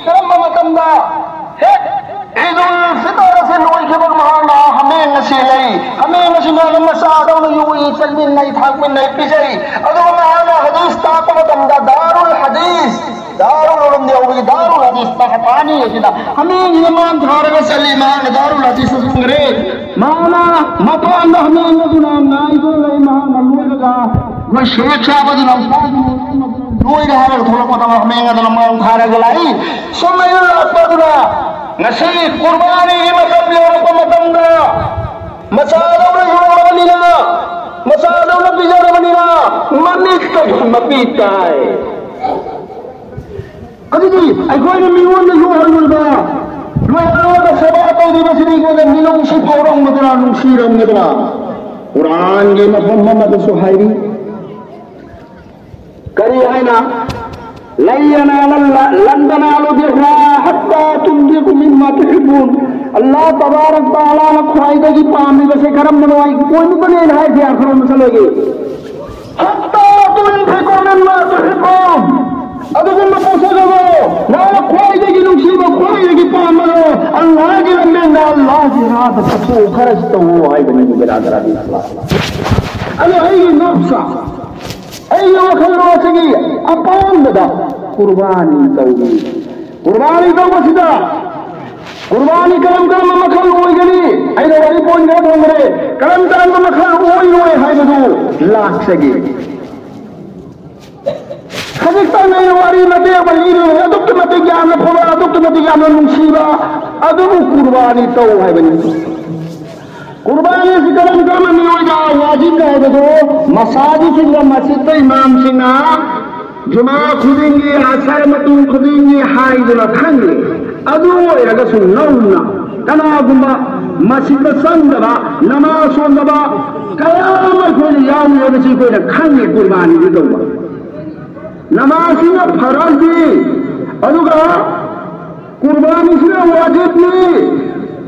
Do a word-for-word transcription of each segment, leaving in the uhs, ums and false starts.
ꯀꯔꯝꯕ ꯃꯇꯝꯗ? ꯍꯦꯛ ꯏꯗꯨꯜ ꯐꯤꯇꯔ ꯑꯁꯤ ꯂꯣꯏꯈꯤꯕꯒ ꯃꯍꯥꯛꯅ ꯍꯥꯃꯦꯡ ꯑꯁꯤ ꯂꯩ꯫ ꯍꯥꯃꯦꯡ ꯑꯁꯤ ꯃꯥꯅ ꯃꯆꯥꯗꯧꯅ ꯌꯣꯛꯏ, ꯆꯥꯃꯤꯟꯅꯩ, ꯊꯥꯛꯃꯤꯟꯅꯩ, ꯄꯤꯖꯩ꯫ ꯑꯗꯨꯒ ꯃꯍꯥꯛꯅ ꯍꯗꯤꯁ ꯇꯥꯛꯄ ꯃꯇꯝꯗ ꯗꯥꯔꯨꯜ ꯍꯗꯤꯁ, ꯗꯥꯔꯨꯜ ꯎꯂꯨꯝ ꯌꯧꯕꯒꯤ ꯗꯥꯔꯨꯜ ꯍꯗꯤꯁ ꯇꯥꯛꯄꯅꯤ ꯑꯁꯤꯗ ꯍꯥꯃꯦꯡꯁꯤꯅ ꯃꯥꯡ ꯊꯥꯔꯒ ꯆꯠꯂꯤ꯫ ꯃꯍꯥꯛꯅ ꯗꯥꯔꯨꯜ ꯍꯗꯤꯁ ꯆꯠꯈ꯭ꯔꯦ꯫ ꯃꯍꯥꯛꯅ ꯃꯄꯥꯟꯗ ꯍꯥꯃꯦꯡ ꯑꯗꯨꯅ ꯉꯥꯏꯗꯨꯅ ꯂꯩ꯫ ꯃꯍꯥꯛꯅ ꯂꯣꯏꯔꯒ ꯃꯣꯏ ꯁꯦꯛ ꯆꯥꯕꯗꯨꯅ ꯂꯣꯏꯔꯦ ꯍꯥꯏꯔꯒ ꯊꯣꯛꯂꯛꯄꯗ ꯍꯥꯃꯦꯡ ꯑꯗꯨꯅ ꯃꯥꯡ ꯊꯥꯔꯒ ꯂꯥꯛꯏ꯫ ꯁꯨꯝ ꯑꯩꯅ ꯂꯥꯛꯄ ꯑꯗꯨꯅ ꯉꯁꯤ ꯀꯨꯔꯕꯥꯅꯤꯒꯤ ꯃꯇꯝ ꯌꯧꯔꯛꯄ ꯃꯇꯝꯗ ꯃꯆꯥꯗꯧꯅ ꯌꯣꯛꯂꯕꯅꯤꯅ, ꯃꯆꯥꯗꯧꯅ ꯄꯤꯖꯔꯕꯅꯤꯅ ꯃꯃꯤꯠꯇꯒꯤ ꯃꯄꯤ ꯇꯥꯏ꯫ ꯑꯗꯨꯗꯤ ꯑꯩꯈꯣꯏꯅ ꯃꯤꯉꯣꯟꯗ ꯌꯣꯛꯍꯜꯂꯨꯕ, ꯂꯣꯏꯍꯜꯂꯨꯕ ꯁꯦꯕꯥ ꯇꯧꯔꯤꯕꯁꯤꯗꯤ ꯑꯩꯉꯣꯟꯗ ꯃꯤꯅꯨꯡꯁꯤ ꯐꯥꯎꯔꯝꯒꯗ꯭ꯔꯥ, ꯅꯨꯡꯁꯤꯔꯝꯒꯗ꯭ꯔꯥ? ꯀꯨꯔꯥꯟꯒꯤ ꯃꯐꯝ ꯑꯃꯗꯁꯨ ꯍꯥꯏꯔꯤ, ꯀꯔꯤ ꯍꯥꯏꯅ? "لن ينال الله، لن تنالوا البر حتى تنفقوا مما تحبون"꯫ ꯑꯜꯂꯥꯍ ꯇꯕꯥꯔꯛ ꯇꯥꯂꯥꯅ ꯈ꯭ꯋꯥꯏꯗꯒꯤ ꯄꯥꯝꯂꯤꯕꯁꯦ ꯀꯔꯝꯕꯅꯣ? ꯑꯩ ꯀꯣꯏꯕꯗꯅꯦꯅ ꯍꯥꯏꯁꯦ, ꯑꯥꯈꯔꯣꯝ ꯆꯠꯂꯣꯏꯒꯦ꯫ "حتى تنفقوا مما تحبون"꯫ ꯑꯗꯨꯒꯨꯝꯕ ꯄꯣꯠꯁꯛ ꯑꯗꯣ ꯅꯪꯅ ꯈ꯭ꯋꯥꯏꯗꯒꯤ ꯅꯨꯡꯁꯤꯕ, ꯈ꯭ꯋꯥꯏꯗꯒꯤ ꯄꯥꯝꯕꯗꯣ ꯑꯜꯂꯥꯍꯒꯤ ꯂꯝꯕꯦꯟꯗ, ꯑꯜꯂꯥꯍꯒꯤ ꯔꯥꯗ ꯆꯠꯊꯣꯛꯎ, ꯈꯔꯁꯨ ꯇꯧꯋꯣ ꯍꯥꯏꯕꯅꯤ꯫ ꯕꯤꯔꯥꯗꯔꯥ ꯏꯁꯂꯥꯝ꯫ ꯑꯗꯣ ꯑꯩꯒꯤ ꯅꯐꯁ, ꯑꯩꯒꯤ ꯋꯥꯈꯜꯂꯣꯟꯁꯤꯒꯤ ꯑꯄꯥꯝꯕꯗ ꯀꯨꯔꯕꯥꯅꯤ ꯇꯧꯏ꯫ ꯀꯨꯔꯕꯥꯅꯤ ꯇꯧꯕꯁꯤꯗ ꯀꯨꯔꯕꯥꯅꯤ ꯀꯔꯝ ꯀꯔꯝꯕ ꯃꯈꯜ ꯑꯣꯏꯒꯅꯤ? ꯑꯩꯅ ꯋꯥꯔꯤ ꯄꯣꯏꯟ ꯈꯔ ꯊꯝꯈ꯭ꯔꯦ꯫ ꯀꯔꯝ ꯀꯔꯝꯕ ꯃꯈꯜ ꯑꯣꯏꯔꯣꯏ ꯍꯥꯏꯕꯗꯨ ꯂꯥꯛꯆꯒꯦ꯫ ꯈꯖꯤꯛꯇꯪ ꯑꯩꯅ ꯋꯥꯔꯤ ꯃꯇꯦꯛ ꯑꯃ ꯂꯤꯔꯨꯔꯦ, ꯑꯗꯨꯛꯀꯤ ꯃꯇꯤꯛ ꯌꯥꯝꯅ ꯐꯕ, ꯑꯗꯨꯛꯀꯤ ꯃꯇꯤꯛ ꯌꯥꯝꯅ ꯅꯨꯡꯁꯤꯕ, ꯑꯗꯨꯕꯨ ꯀꯨꯔꯕꯥꯅꯤ ꯇꯧ ꯍꯥꯏꯕꯅꯤ꯫ ꯀꯨꯔꯕꯥꯅꯤ ꯑꯁꯤ ꯀꯔꯝ ꯀꯔꯝꯕ ꯃꯤꯑꯣꯏꯗ ꯋꯥꯖꯤꯕ ꯍꯥꯏꯕꯗꯨ ꯃꯁꯥꯖꯤꯗꯁꯤꯡꯗ, ꯃꯁꯖꯤꯗ ꯏꯃꯥꯝꯁꯤꯡꯅ ꯖꯨꯃꯥ ꯈꯨꯗꯤꯡꯒꯤ, ꯑꯁꯔ ꯃꯇꯨꯡ ꯈꯨꯗꯤꯡꯒꯤ ꯍꯥꯏꯗꯨꯅ ꯈꯪꯉꯤ꯫ ꯑꯗꯨ ꯑꯣꯏꯔꯒꯁꯨ ꯅꯧꯅ ꯀꯅꯥꯒꯨꯝꯕ ꯃꯁꯖꯤꯗ ꯆꯪꯗꯕ, ꯅꯃꯥꯖ ꯁꯣꯟꯗꯕ ꯀꯌꯥ ꯑꯃ ꯑꯩꯈꯣꯏꯅ ꯌꯥꯎꯔꯤ ꯍꯥꯏꯕꯁꯤ ꯑꯩꯈꯣꯏꯅ ꯈꯪꯉꯤ꯫ ꯀꯨꯔꯕꯥꯅꯤꯗꯤ ꯇꯧꯕ, ꯅꯃꯥꯖꯁꯤꯅ ꯐꯔꯖꯅꯤ, ꯑꯗꯨꯒ ꯀꯨꯔꯕꯥꯅꯤꯁꯤꯅ ꯋꯥꯖꯤꯕꯅꯤ꯫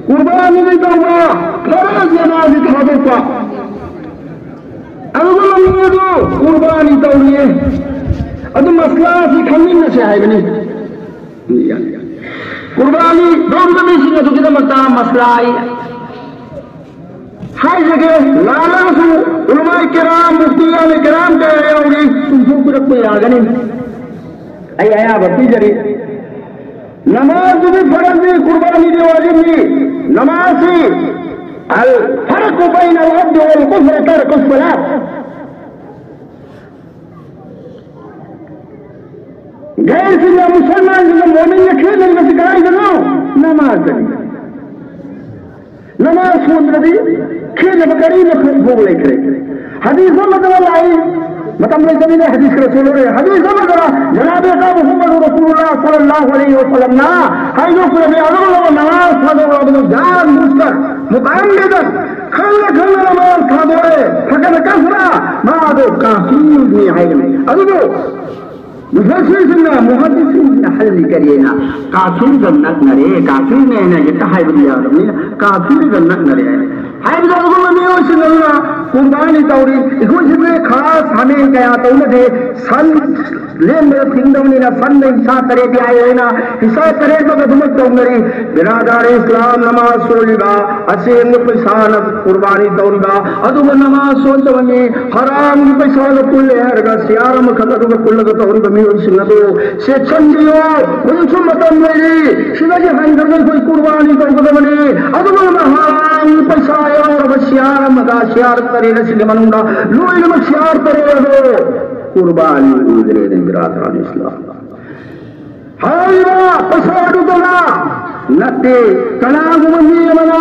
ꯀꯨꯔꯕꯥꯅꯤꯗꯤ ꯇꯧꯕ, ꯐꯔꯖ ꯅꯃꯥꯖꯗꯤ ꯊꯥꯗꯣꯛꯄ꯫ ꯑꯗꯨꯒ ꯂꯝꯕꯤ ꯑꯗꯨ ꯀꯨꯔꯕꯥꯅꯤ ꯇꯧꯔꯤꯌꯦ꯫ ꯑꯗꯨ ꯃꯁꯂꯥꯁꯤ ꯈꯪꯃꯤꯟꯅꯁꯦ ꯍꯥꯏꯕꯅꯤ꯫ ꯀꯨꯔꯕꯥꯅꯤ ꯇꯧꯔꯤꯕ ꯃꯤꯁꯤꯡ ꯑꯗꯨꯒꯤꯗꯃꯛꯇ ꯃꯁꯂꯥ ꯑꯩ ꯍꯥꯏꯖꯒꯦ, ꯂꯥꯜꯂꯒꯁꯨ ꯎꯂꯃꯥꯏ ꯀꯤꯔꯥꯝ, ꯃꯨꯐꯇꯤ ꯑꯍꯂꯦ ꯀꯤꯔꯥꯝ ꯀꯌꯥ ꯌꯥꯎꯔꯤ, ꯆꯨꯝꯊꯣꯛꯄꯤꯔꯛꯄ ꯌꯥꯒꯅꯤ꯫ ꯑꯩ ꯑꯌꯥꯕ ꯄꯤꯖꯔꯤ꯫ ꯅꯃꯥꯖꯗꯨꯗꯤ ꯐꯔꯖꯅꯤ, ꯀꯨꯔꯕꯥꯅꯤꯗꯤ ꯋꯥꯖꯤꯕꯅꯤ꯫ ꯅꯃꯥꯖꯁꯤ الفرق بين العبد والكفر ترك الصلاة. ꯒꯩꯔꯁꯤꯡꯒ ꯃꯨꯁꯜꯃꯥꯟꯁꯤꯡꯒ ꯃꯣꯃꯤꯟꯒ ꯈꯦꯠꯅꯔꯤꯕꯁꯤ ꯀꯗꯥꯏꯗꯅꯣ? ꯅꯃꯥꯖꯗꯅꯤ꯫ ꯅꯃꯥꯖ ꯁꯣꯟꯗ꯭ꯔꯗꯤ ꯈꯦꯠꯅꯕ ꯀꯔꯤꯅ ꯐꯥꯎꯕ ꯂꯩꯈ꯭ꯔꯦ? ꯍꯗꯤꯁ ꯑꯃꯗ ꯂꯥꯛꯏ, ꯃꯇꯝ ꯂꯩꯇꯕꯅꯤꯅ ꯍꯗꯤꯁ ꯈꯔ ꯁꯣꯜꯂꯔꯣꯏ꯫ ꯍꯗꯤꯁ ꯑꯃꯗ ꯖꯅꯥꯕꯦ ꯑꯀꯥ ꯃꯨꯍꯝꯃꯗ ꯔꯁꯨꯂꯨꯜꯂꯥꯍ ꯁꯜꯂꯜꯂꯥꯍꯨ ꯑꯂꯩꯍꯤ ꯋꯁꯜꯂꯝꯅ ꯍꯥꯏꯗꯣꯛꯈ꯭ꯔꯕꯅꯤ, ꯑꯗꯨꯒꯨꯝꯂꯕ ꯅꯃꯥꯖ ꯊꯥꯗꯣꯛꯂꯕꯗꯨ ꯖꯥꯟ ꯃꯨꯁꯇꯔ ꯃꯨꯇꯥꯝꯃꯤꯗꯟ ꯈꯪꯅ ꯈꯪꯅ ꯅꯃꯥꯖ ꯊꯥꯗꯣꯛꯑꯦ, ꯐꯖꯅ ꯀꯟꯈ꯭ꯔꯥ, ꯃꯥꯗꯣ ꯀꯥꯐꯤꯔꯅꯤ ꯍꯥꯏꯕꯅꯤ꯫ ꯑꯗꯨꯕꯨ ꯃꯨꯐꯁꯤꯔꯁꯤꯡꯅ, ꯃꯨꯍꯗꯤꯁꯤꯡꯁꯤꯅ ꯍꯜꯂꯤ ꯀꯔꯤ ꯍꯥꯏꯅ? ꯀꯥꯐꯤꯔꯒ ꯅꯛꯅꯔꯦ, ꯀꯥꯐꯤꯔꯅꯦ ꯍꯥꯏꯅ ꯍꯦꯛꯇ ꯍꯥꯏꯕꯗꯤ ꯌꯥꯗꯕꯅꯤꯅ ꯀꯥꯐꯤꯔꯒ ꯅꯛꯅꯔꯦ ꯍꯥꯏꯅ ꯍꯥꯏꯕꯗ ꯑꯗꯨꯒꯨꯝꯕ ꯃꯤꯑꯣꯏꯁꯤꯡ ꯑꯗꯨꯅ ꯀꯨꯔꯕꯥꯅꯤ ꯇꯧꯔꯤ꯫ ꯑꯩꯈꯣꯏꯁꯤꯗꯤ ꯈꯥꯁ ꯍꯥꯃꯦꯡ ꯀꯌꯥ ꯇꯧꯅꯗꯦ, ꯁꯟ ꯂꯦꯟꯕꯗ ꯊꯤꯡꯗꯕꯅꯤꯅ ꯁꯟꯗ ꯍꯤꯁꯥ ꯇꯔꯦꯠ ꯌꯥꯏ ꯍꯥꯏꯅ ꯍꯤꯁꯥ ꯇꯔꯦꯠꯃꯛ ꯑꯗꯨꯃꯛ ꯇꯧꯅꯔꯤ꯫ ꯕꯤꯔꯥꯗꯥꯔ ꯏꯁꯂꯥꯝ, ꯅꯃꯥꯖ ꯁꯣꯜꯂꯤꯕ ꯑꯁꯦꯡꯕ ꯄꯩꯁꯥꯅ ꯀꯨꯔꯕꯥꯅꯤ ꯇꯧꯔꯤꯕ, ꯑꯗꯨꯒ ꯅꯃꯥꯖ ꯁꯣꯟꯗꯕ ꯃꯤ ꯍꯔꯥꯝꯒꯤ ꯄꯩꯁꯥꯒ ꯄꯨꯜꯂꯦ ꯍꯥꯏꯔꯒ ꯁꯤꯌꯥꯔ ꯑꯃꯈꯛ ꯑꯗꯨꯒ ꯄꯨꯜꯂꯒ ꯇꯧꯔꯤꯕ ꯃꯤꯑꯣꯏꯁꯤꯡ ꯑꯗꯨ ꯆꯦꯛꯁꯤꯟꯕꯤꯌꯨ꯫ ꯍꯧꯖꯤꯛꯁꯨ ꯃꯇꯝ ꯂꯩꯔꯤ, ꯁꯤꯗꯒꯤ ꯍꯟꯊꯕ ꯑꯩꯈꯣꯏ ꯀꯨꯔꯕꯥꯅꯤ ꯇꯧꯒꯗꯕꯅꯤ꯫ ꯑꯗꯨꯒ ꯍꯔꯥꯝꯒꯤ ꯄꯩꯁꯥ ꯌꯥꯎꯔꯕ ꯁꯤꯌꯥꯔ ꯑꯃꯒ ꯁꯤꯌꯥꯔ ꯇꯔꯦꯠ ꯑꯁꯤꯒꯤ ꯃꯅꯨꯡꯗ ꯂꯣꯏꯅꯃꯛ ꯁꯤꯌꯥꯔ ꯇꯔꯦꯠ ꯑꯗꯨ ꯀꯨꯔꯕꯥꯅꯤ ꯑꯣꯏꯗ꯭ꯔꯦꯅꯦ ꯕꯤꯔꯥꯗꯥꯔ ꯏꯁꯂꯥꯝ꯫ ꯍꯥꯏꯔꯤꯕ ꯄꯩꯁꯥꯗꯨꯗꯅ ꯅꯠꯇꯦ꯫ ꯀꯅꯥꯒꯨꯝꯕ ꯃꯤ ꯑꯃꯅ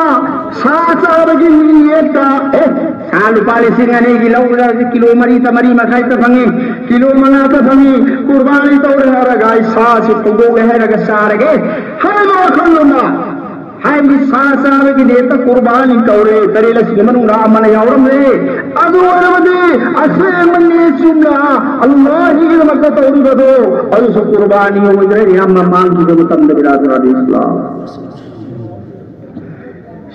ꯁꯥ ꯆꯥꯕꯒꯤ ꯅꯤꯌꯠꯇ, ꯑꯦ, ꯁꯥ ꯂꯨꯄꯥ ꯂꯤꯁꯤꯡ ꯑꯅꯤꯒꯤ ꯂꯧꯔꯒ ꯀꯤꯂꯣ ꯃꯔꯤꯇ, ꯃꯔꯤ ꯃꯈꯥꯏꯇ ꯐꯪꯉꯤ, ꯀꯤꯂꯣ ꯃꯉꯥꯇ ꯐꯪꯉꯤ, ꯀꯨꯔꯕꯥꯅꯤ ꯇꯧꯔꯦ ꯍꯥꯏꯔꯒ ꯑꯩ ꯁꯥꯁꯤ ꯐꯧꯗꯣꯛꯂꯦ ꯍꯥꯏꯔꯒ ꯆꯥꯔꯒꯦ ꯍꯥꯏꯕ ꯋꯥꯈꯜꯂꯣꯟꯗ ꯍꯥꯏꯕꯗꯤ ꯁꯥ ꯆꯥꯕꯒꯤ ꯅꯤꯌꯠꯇ ꯀꯨꯔꯕꯥꯅꯤ ꯇꯧꯔꯦ, ꯇꯔꯦꯠ ꯑꯁꯤꯒꯤ ꯃꯅꯨꯡꯗ ꯑꯃꯅ ꯌꯥꯎꯔꯝꯂꯦ꯫ ꯑꯗꯨ ꯑꯣꯏꯔꯕꯗꯤ ꯑꯁꯦꯡꯕ ꯅꯤꯌꯠ ꯆꯨꯝꯅ ꯑꯜꯂꯥꯍꯒꯤꯗꯃꯛꯇ ꯇꯧꯔꯤꯕꯗꯣ ꯑꯗꯨꯁꯨ ꯀꯨꯔꯕꯥꯅꯤ ꯑꯣꯏꯗ꯭ꯔꯦ, ꯌꯥꯝꯅ ꯃꯥꯡꯈꯤꯕ ꯃꯇꯝꯗ ꯕꯤꯔꯥꯗꯥꯔ ꯏꯁꯂꯥꯝ꯫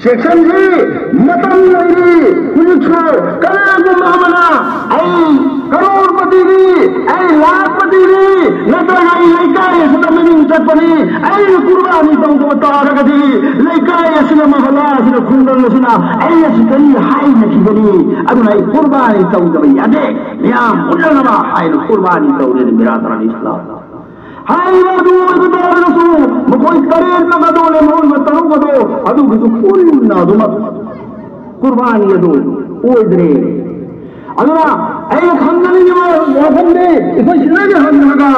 ꯆꯦꯛꯁꯟꯁꯤ꯫ ꯃꯇꯝ ꯂꯩꯔꯤ꯫ ꯍꯧꯖꯤꯛꯁꯨ ꯀꯅꯥꯒꯨꯝꯕ ꯑꯃꯅ "ꯑꯩ ꯀꯔꯣꯔꯄꯇꯤꯅꯤ, ꯑꯩ ꯂꯥꯈꯄꯇꯤꯅꯤ, ꯅꯠꯇ꯭ꯔꯒ ꯑꯩ ꯂꯩꯀꯥꯏ ꯑꯁꯤꯗ ꯃꯃꯤꯡ ꯆꯠꯄꯅꯤ, ꯑꯩꯅ ꯀꯨꯔꯕꯥꯅꯤ ꯇꯧꯗꯕ ꯇꯥꯔꯒꯗꯤ ꯂꯩꯀꯥꯏ ꯑꯁꯤꯅ, ꯃꯍꯜꯂꯥ ꯑꯁꯤꯅ, ꯈꯨꯡꯒꯪ ꯑꯁꯤꯅ ꯑꯩ ꯑꯁꯤ ꯀꯔꯤ ꯍꯥꯏꯅꯈꯤꯒꯅꯤ? ꯑꯗꯨꯅ ꯑꯩ ꯀꯨꯔꯕꯥꯅꯤ ꯇꯧꯗꯕ ꯌꯥꯗꯦ꯫ ꯃꯤꯌꯥꯝ ꯎꯠꯅꯅꯕ ꯍꯥꯏꯅ ꯀꯨꯔꯕꯥꯅꯤ ꯇꯧꯔꯦ ꯕꯤꯔꯥꯗꯔ ꯏꯁꯂꯥꯝ꯫ ꯍꯥꯏꯔꯤꯕ ꯑꯗꯨ ꯑꯣꯏꯕ ꯇꯥꯔꯒꯁꯨ ꯃꯈꯣꯏ ꯇꯔꯦꯠꯃꯛ ꯑꯗꯣ, ꯂꯦꯝꯍꯧꯔꯤꯕ ꯇꯔꯨꯛ ꯑꯗꯣ ꯑꯗꯨꯒꯤꯁꯨ ꯄꯨꯟꯅ ꯑꯗꯨꯃꯛ ꯀꯨꯔꯕꯥꯅꯤ ꯑꯗꯨ ꯑꯣꯏꯗ꯭ꯔꯦ꯫ ꯑꯗꯨꯅ ꯑꯩꯅ ꯊꯝꯖꯅꯤꯡꯉꯤꯕ ꯋꯥꯐꯝꯗꯤ, ꯑꯩꯈꯣꯏ ꯁꯤꯗꯒꯤ ꯍꯟꯈ꯭ꯔꯒ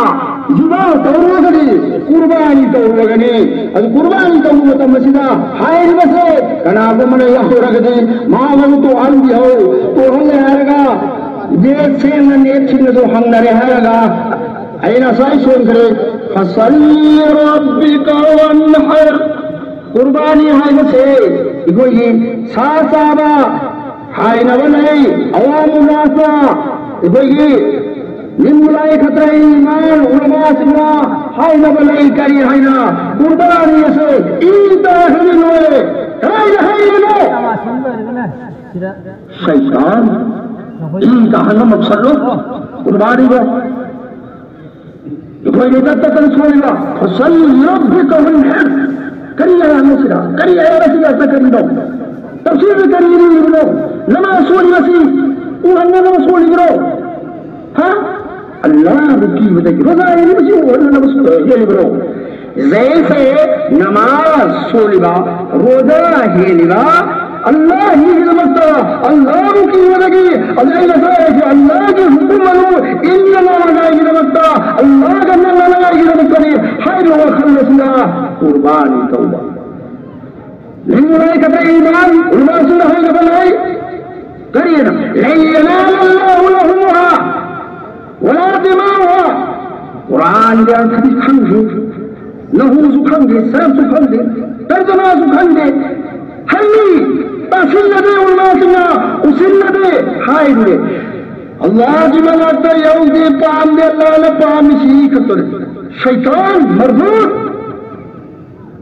ꯖꯤꯍꯥꯗ ꯇꯧꯔꯨꯔꯒꯗꯤ ꯀꯨꯔꯕꯥꯅꯤ ꯇꯧꯔꯨꯔꯒꯅꯤ꯫ ꯑꯗꯨ ꯀꯨꯔꯕꯥꯅꯤ ꯇꯧꯕ ꯃꯇꯝ ꯑꯁꯤꯗ ꯍꯥꯏꯔꯤꯕꯁꯦ ꯀꯅꯥꯒꯨꯝꯕꯅ ꯌꯥꯎꯔꯒꯗꯤ ꯃꯥꯅ ꯇꯣꯛꯍꯟꯕꯤꯍꯧ, ꯇꯣꯛꯍꯜꯂꯦ ꯍꯥꯏꯔꯒ ꯅꯦꯠ ꯁꯦꯡꯅ ꯅꯦꯠꯁꯤꯡꯅꯁꯨ ꯍꯪꯅꯔꯦ ꯍꯥꯏꯔꯒ ꯑꯩꯅ ꯉꯁꯥꯏ ꯁꯣꯟꯈ꯭ꯔꯦ, "ꯐꯁꯜꯂꯤ ꯔꯕꯤꯀ ꯋꯟꯍꯔ"꯫ ꯀꯨꯔꯕꯥꯅꯤ ꯍꯥꯏꯕꯁꯦ ꯑꯩꯈꯣꯏꯒꯤ ꯁꯥ ꯆꯥꯕ ꯍꯥꯏꯅꯕ ꯂꯩ, ꯑꯋꯥ ꯃꯨꯂꯥꯁꯥ, ꯑꯩꯈꯣꯏꯒꯤ ꯅꯤꯝꯂꯥꯏ ꯈꯇꯔ ꯏꯃꯥꯟ ꯎꯂꯃꯥꯁꯤꯡꯅ ꯍꯥꯏꯅꯕ ꯂꯩ꯫ ꯀꯔꯤ ꯍꯥꯏꯅ? ꯀꯨꯔꯕꯥꯅꯤ ꯑꯁꯦ ꯏ ꯇꯥꯍꯜꯂꯤ ꯂꯣꯏꯔꯦ꯫ ꯀꯗꯥꯏꯗ ꯍꯥꯏꯔꯤꯕꯅꯣ? ꯁꯩꯇꯥꯟ, ꯏ ꯇꯥꯍꯟꯕ ꯃꯛꯁꯠꯂꯣ ꯀꯨꯔꯕꯥꯅꯤꯗꯣ꯫ ꯑꯩꯈꯣꯏꯒꯤ ꯗꯠꯇ ꯀꯟꯁꯣꯜꯂꯤꯕ, "ꯐꯁꯜꯂꯤ ꯔꯕꯤꯀ ꯋꯟꯍꯔ"꯫ ꯀꯔꯤ ꯑꯌꯥꯠꯅꯣ ꯁꯤꯗ? ꯀꯔꯤ ꯑꯌꯥꯠꯅꯣ ꯁꯤꯗ? ꯀꯔꯤꯅꯣ? ꯇꯐꯁꯤꯔꯗ ꯀꯔꯤ ꯏꯔꯤꯕꯅꯣ? ꯅꯃꯥꯖ ꯁꯣꯜꯂꯤꯕꯁꯤ ꯎꯍꯟꯅꯅꯕ ꯁꯣꯜꯂꯤꯕ꯭ꯔꯣ? ꯍꯥ? ꯑꯜꯂꯥꯍꯕꯨ ꯀꯤꯕꯗꯒꯤ꯫ ꯔꯣꯖꯥ ꯍꯦꯜꯂꯤꯕꯁꯤ ꯎꯍꯟꯅꯅꯕ ꯁꯣ-, ꯍꯦꯜꯂꯤꯕ꯭ꯔꯣ? ꯖꯩꯁꯦ ꯅꯃꯥꯖ ꯁꯣꯜꯂꯤꯕ, ꯔꯣꯖꯥ ꯍꯦꯜꯂꯤꯕ, ꯑꯜꯂꯥꯍꯒꯤꯗꯃꯛꯇ, ꯑꯜꯂꯥꯍꯕꯨ ꯀꯤꯕꯗꯒꯤ, ꯑꯗꯨ ꯑꯩꯅ ꯇꯥꯛꯏꯁꯦ ꯑꯜꯂꯥꯍꯒꯤ ꯍꯨꯀꯨꯝ ꯑꯗꯨ ꯏꯟꯅꯅꯕꯒꯤꯗꯃꯛꯇ, ꯑꯜꯂꯥꯍꯒ ꯅꯛꯅꯅꯉꯥꯏꯒꯤꯗꯃꯛꯇꯅꯤ ꯍꯥꯏꯔꯤꯕ ꯋꯥꯈꯜ ꯑꯁꯤꯅ ꯀꯨꯔꯕꯥꯅꯤ ꯇꯧꯕ꯫ ꯂꯤꯡꯒꯨꯂꯥꯏ ꯀꯗꯥꯏ ꯏꯃꯥꯟ ꯎꯂꯃꯥꯁꯤꯡꯅ ꯍꯥꯏꯅꯕ ꯂꯩ꯫ ꯀꯔꯤꯅ? "ꯂꯟ ꯌꯅꯥꯂ ꯂꯍꯨꯃꯨꯍꯥ ꯋꯂꯥ ꯗꯤꯃꯥꯎꯍꯥ"꯫ ꯀꯨꯔꯥꯟꯒꯤ ꯑꯔꯊꯗꯤ ꯈꯪꯗꯦ, ꯅꯍꯨꯁꯨ ꯈꯪꯗꯦ, ꯁꯔꯐꯁꯨ ꯈꯪꯗꯦ, ꯇꯔꯖꯃꯥꯁꯨ ꯈꯪꯗꯦ꯫ ꯍꯜꯂꯤ, ꯇꯥꯁꯤꯜꯂꯗꯤ ꯎꯂꯃꯥꯁꯤꯡꯅ ꯎꯁꯤꯜꯂꯗꯤ ꯍꯥꯏꯔꯤꯅꯦ꯫ ꯑꯜꯂꯥꯍꯒꯤ ꯃꯅꯥꯛꯇ ꯌꯧꯗꯦ, ꯄꯥꯝꯗꯦ, ꯑꯜꯂꯥꯍꯅ ꯄꯥꯝꯃꯤꯁꯤ ꯈꯛꯇꯅꯤ꯫ ꯁꯩꯇꯥꯟ, ꯃꯔꯗꯨꯗ꯫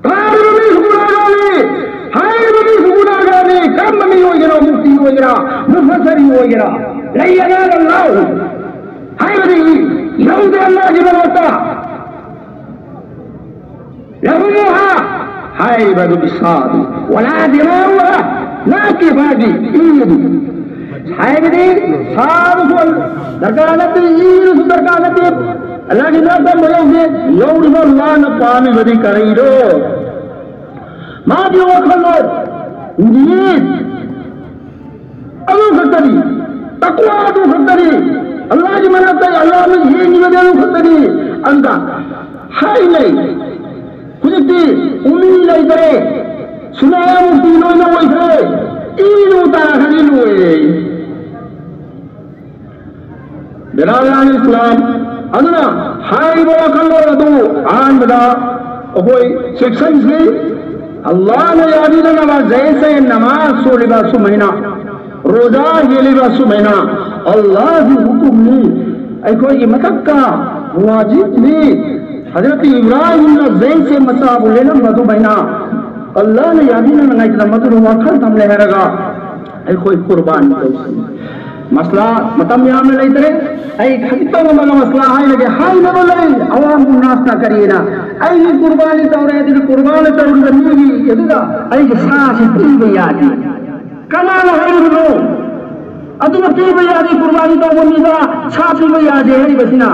ꯇꯥꯔꯤꯕ ꯃꯤꯁꯨ ꯒꯨꯅꯥꯍꯒꯥꯔꯅꯤ, ꯍꯥꯏꯔꯤꯕ ꯃꯤ ꯀꯔꯝꯕ ꯃꯤ ꯑꯣꯏꯒꯦꯔꯥ, ꯃꯨꯐꯇꯤ ꯑꯣꯏꯒꯦꯔꯥ, ꯃꯨꯐꯁꯔꯤ ꯑꯣꯏꯒꯦꯔꯥ, ꯂꯩ ꯑꯅꯥꯗ ꯂꯥꯎ ꯍꯥꯏꯕꯗꯤ ꯌꯧꯗꯦ ꯑꯜꯂꯥꯍꯒꯤ ꯃꯅꯥꯛꯇ꯫ ꯂꯍꯨꯃꯨꯍꯥ ꯍꯥꯏꯔꯤꯕ ꯑꯗꯨꯒꯤ ꯁꯥꯗꯨ, ꯋꯂꯥ ꯗꯤꯃꯥꯎꯍꯥ ꯅꯥꯠꯇꯦ ꯃꯥꯒꯤ ꯏꯗꯨ꯫ ꯍꯥꯏꯕꯗꯤ ꯁꯥꯗꯨꯁꯨ ꯗꯔꯀꯥꯔ ꯅꯠꯇꯦ, ꯏꯗꯨꯁꯨ ꯗꯔꯀꯥꯔ ꯅꯠꯇꯦ꯫ ꯑꯜꯂꯥꯍꯒꯤ ꯃꯅꯥꯛꯇ ꯌꯧꯗꯦ, ꯌꯧꯔꯤꯕ ꯑꯜꯂꯥꯍꯅ ꯄꯥꯝꯃꯤꯕꯗꯤ ꯀꯔꯤꯅꯣ? ꯃꯥꯒꯤ ꯋꯥꯈꯜꯂꯣꯟ, ꯅꯤꯌꯠ ꯑꯗꯨ ꯈꯛꯇꯅꯤ, ꯇꯛꯋꯥ ꯑꯗꯨ ꯈꯛꯇꯅꯤ, ꯑꯜꯂꯥꯍꯒꯤ ꯃꯅꯥꯛꯇ ꯑꯜꯂꯥꯍꯅ ꯌꯦꯡꯉꯤꯕꯗꯤ ꯑꯗꯨ ꯈꯛꯇꯅꯤ꯫ ꯑꯗꯨꯗ ꯍꯥꯏꯅꯩ, ꯍꯧꯖꯤꯛꯇꯤ ꯎꯃꯤ ꯂꯩꯇ꯭ꯔꯦ, ꯁꯨꯅꯥ ꯃꯨꯐꯇꯤ ꯂꯣꯏꯅ ꯑꯣꯏꯈ꯭ꯔꯦ, ꯏꯗꯨ ꯇꯥꯈ꯭ꯔꯗꯤ ꯂꯣꯏꯔꯦ꯫ ꯕꯤꯔꯥꯗꯔꯥꯅꯤ ꯏꯁꯂꯥꯝ, ꯑꯗꯨꯅ ꯍꯥꯏꯔꯤꯕ ꯋꯥꯈꯜꯂꯣꯟ ꯑꯗꯨ ꯑꯍꯥꯟꯕꯗ ꯑꯩꯈꯣꯏ ꯆꯦꯛꯁꯤꯟꯁꯤ꯫ ꯑꯜꯂꯥꯍꯅ ꯌꯥꯕꯤꯗꯅꯕ ꯖꯩꯁꯦ ꯅꯃꯥꯖ ꯁꯣꯜꯂꯤꯕ ꯑꯁꯨꯃꯥꯏꯅ, ꯔꯣꯖꯥ ꯍꯦꯜꯂꯤꯕ ꯑꯁꯨꯃꯥꯏꯅ ꯑꯜꯂꯥꯍꯒꯤ ꯍꯨꯀꯨꯝꯅꯤ, ꯑꯩꯈꯣꯏꯒꯤ ꯃꯊꯛꯇ ꯋꯥꯖꯤꯕꯅꯤ꯫ ꯍꯖꯔꯠ ꯏꯕ꯭ꯔꯥꯍꯤꯝꯅ ꯖꯩꯁꯦ ꯃꯆꯥꯕꯨ ꯂꯦꯜꯂꯝꯕ ꯑꯗꯨꯃꯥꯏꯅ ꯑꯜꯂꯥꯍꯅ ꯌꯥꯕꯤꯅꯅꯉꯥꯏꯒꯤꯗꯃꯛ ꯃꯗꯨꯗ ꯋꯥꯈꯜ ꯊꯝꯂꯦ ꯍꯥꯏꯔꯒ ꯑꯩꯈꯣꯏ ꯀꯨꯔꯕꯥꯅꯤ ꯇꯧꯁꯤ꯫ ꯃꯁꯂꯥ ꯃꯇꯝ ꯌꯥꯝꯅ ꯂꯩꯇ꯭ꯔꯦ꯫ ꯑꯩ ꯈꯖꯤꯛꯇꯪ ꯑꯃꯒ ꯃꯁꯂꯥ ꯍꯥꯏꯔꯒꯦ, ꯍꯥꯏꯅꯕ ꯂꯩ, ꯑꯋꯥꯝ ꯅꯥꯁꯅ ꯀꯔꯤꯅ ꯑꯩꯒꯤ ꯀꯨꯔꯕꯥꯅꯤ ꯇꯧꯔꯦ, ꯑꯗꯨꯗꯤ ꯀꯨꯔꯕꯥꯅꯤ ꯇꯧꯔꯤꯕ ꯃꯤꯒꯤ ꯑꯗꯨꯗ ꯑꯩꯒꯤ ꯁꯥꯁꯤ ꯄꯤꯕ ꯌꯥꯗꯦ꯫ ꯀꯅꯥꯅ ꯍꯥꯏꯔꯤꯕꯅꯣ? ꯑꯗꯨꯅ ꯄꯤꯕ ꯌꯥꯗꯦ, ꯀꯨꯔꯕꯥꯅꯤ ꯇꯧꯕ ꯃꯤꯗ ꯁꯥ ꯄꯤꯕ ꯌꯥꯗꯦ ꯍꯥꯏꯔꯤꯕꯁꯤꯅ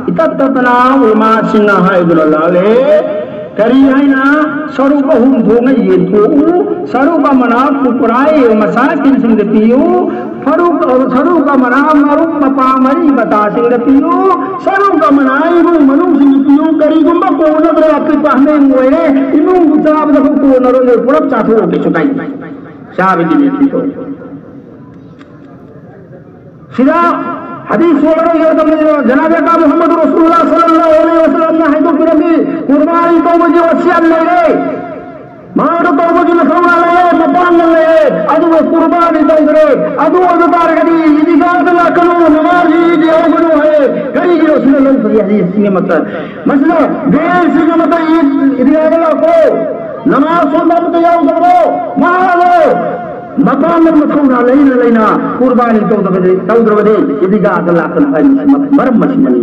ꯏꯇꯠ ꯇꯠꯇꯅ ꯎꯂꯃꯥꯁꯤꯡꯅ ꯍꯥꯏꯗꯨꯅ ꯂꯥꯜꯂꯦ꯫ ꯀꯔꯤ ꯍꯥꯏꯅ? ꯁꯔꯨꯛ ꯑꯍꯨꯝ ꯊꯣꯛꯅ ꯌꯦꯟꯊꯣꯛꯎ꯫ ꯁꯔꯨꯛ ꯑꯃꯅ ꯐꯨꯀꯔꯥꯏ ꯃꯁꯥꯀꯤꯟꯁꯤꯡꯗ ꯄꯤꯌꯨ꯫ ꯐꯔꯨꯛ, ꯁꯔꯨꯛ ꯑꯃꯅ ꯃꯔꯨꯞ ꯃꯄꯥ ꯃꯔꯤ ꯃꯇꯥꯁꯤꯡꯗ ꯄꯤꯌꯨ꯫ ꯁꯔꯨꯛ ꯑꯃꯅ ꯏꯃꯨꯡ ꯃꯅꯨꯡꯁꯤꯡꯗ ꯄꯤꯌꯨ꯫ ꯀꯔꯤꯒꯨꯝꯕ ꯀꯣꯟꯅꯗ꯭ꯔꯦ, ꯑꯄꯤꯛꯄ ꯍꯥꯃꯦꯡ ꯑꯣꯏꯔꯦ, ꯏꯃꯨꯡꯕꯨ ꯆꯥꯕꯗ ꯀꯣꯟꯅꯔꯣꯏ, ꯄꯨꯂꯞ ꯆꯥꯊꯣꯛꯑꯣ, ꯀꯩꯁꯨ ꯀꯥꯏꯗꯦ꯫ ꯆꯥꯕꯒꯤ ꯅꯤꯌꯠ ꯄꯤꯊꯣꯛꯑꯣ꯫ ꯁꯤꯗ ꯍꯗꯤꯁ ꯁꯣꯜꯂꯔꯣꯏꯒꯦ ꯃꯇꯝꯗ ꯖꯅꯥꯕꯤ ꯑꯀꯥ ꯃꯨꯍꯝꯃꯗ ꯔꯁꯨꯜꯂꯥ ꯁꯜꯂꯜꯂꯥꯍꯨ ꯑꯂꯩꯍꯤ ꯋꯁꯜꯂꯝꯅ ꯍꯥꯏꯗꯣꯛꯄꯤꯔꯝꯃꯤ, ꯀꯨꯔꯕꯥꯅꯤ ꯇꯧꯕꯒꯤ ꯋꯥꯁꯤꯌꯥꯠ ꯂꯩꯔꯦ, ꯃꯥꯅ ꯇꯧꯕꯒꯤ ꯃꯊꯧꯅꯥ ꯂꯩꯔꯦ, ꯃꯄꯥꯡꯒꯜ ꯂꯩꯔꯦ, ꯑꯗꯨꯒ ꯀꯨꯔꯕꯥꯅꯤ ꯇꯧꯗ꯭ꯔꯦ꯫ ꯑꯗꯨ ꯑꯣꯏꯕ ꯇꯥꯔꯒꯗꯤ ꯏꯗꯤꯒꯥꯗ ꯂꯥꯛꯀꯅꯨ, ꯅꯃꯥꯖ ꯏꯗ ꯌꯥꯎꯒꯅꯨ ꯍꯥꯏ꯫ ꯀꯔꯤꯒꯤꯅꯣ ꯁꯤꯅ ꯂꯧꯗ꯭ꯔꯤ ꯍꯥꯏꯁꯤꯡꯒꯤ ꯃꯇꯝ? ꯃꯁꯤꯗ ꯕꯦꯜꯁꯤꯡꯒꯤ ꯃꯇꯝ ꯏꯗ, ꯏꯗꯤꯒꯥꯗ ꯂꯥꯛꯄ꯭ꯔꯣ? ꯅꯃꯥꯖ ꯁꯣꯟꯕ ꯑꯃꯠꯇ ꯌꯥꯎꯗꯕ꯭ꯔꯣ? ꯃꯥ ꯍꯥꯏꯔꯣ꯫ ꯃꯄꯥꯡꯒꯜ ꯃꯊꯧꯅꯥ ꯂꯩꯅ ꯂꯩꯅ ꯀꯨꯔꯕꯥꯅꯤ ꯇꯧꯗꯕꯗꯤ, ꯇꯧꯗ꯭ꯔꯕꯗꯤ ꯏꯗꯤꯒꯥꯗ ꯂꯥꯛꯇꯅ ꯍꯥꯏꯔꯤꯕꯁꯤ ꯃꯔꯝ ꯑꯁꯤꯅꯅꯤ꯫